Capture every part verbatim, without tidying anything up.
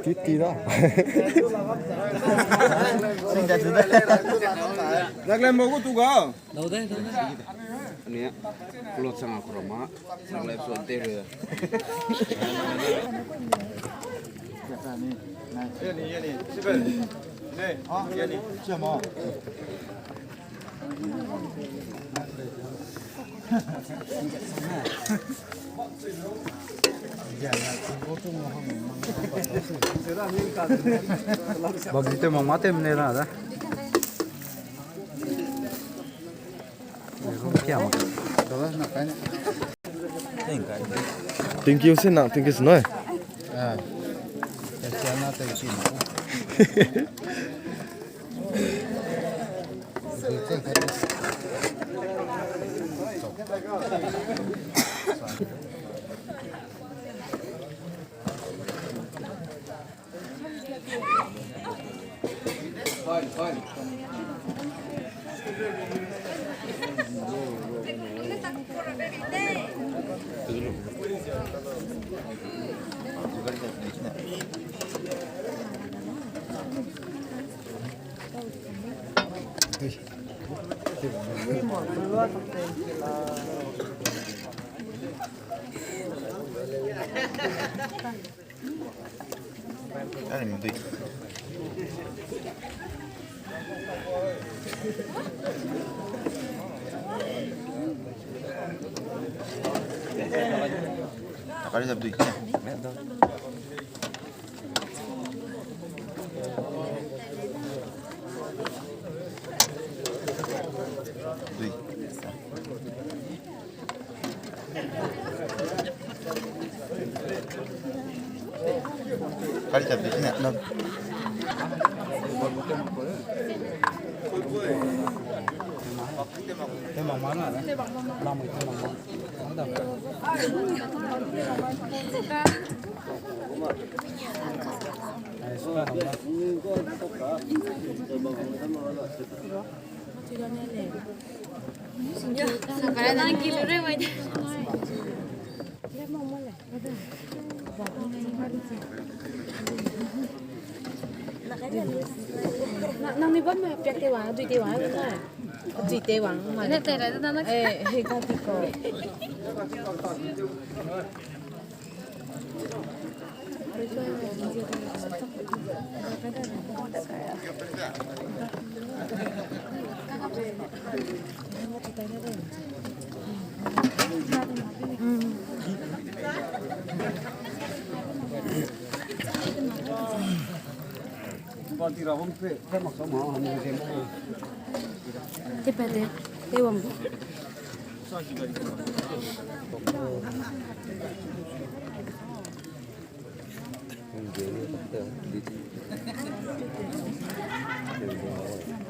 Titi da. Zaklem bogu tu ga. Ania, kulo chang a kurama, zaklem so te re. Yani, yani, sibe. Ne, yani, siama. Bagi te mang mate mne ra da. Thank you se na, thank you se noi. Ah. Kari chabi ne, no. Tema mana ne? Lamui tema mana. Nang ni bam piak te wang, dui te wang, na. Dui te wang, ma. Ene te ra da na. Eh, he ka ti ko. Te pa de, te wang.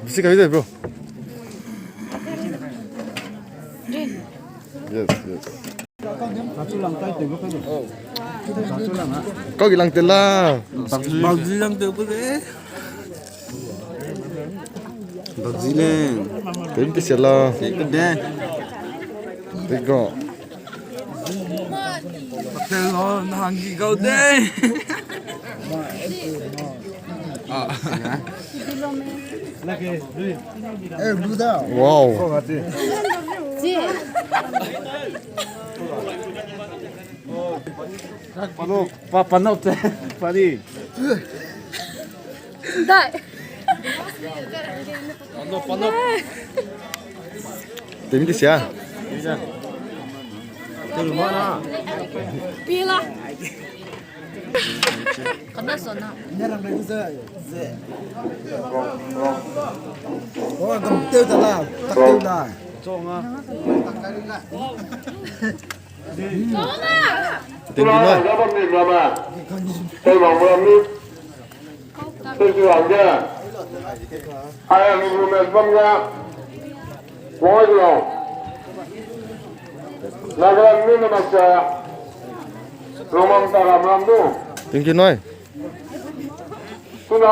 Bisi kai de, bro. Yes, yes. Kau ki lang te la. Bakji lang te ku de. Bakji leng. Tem te sia la. Tem te de. Te go. Hotel lo, nang ki kau de. Ah. Wow. Pano, pa, pano te, pari. Dai. Pano, pano. Temi te sia. Pila. Kana sona. Oh, gam teu da la, tak teu la. Tonga. Thank you, ma. Thank you, noi. Tuna,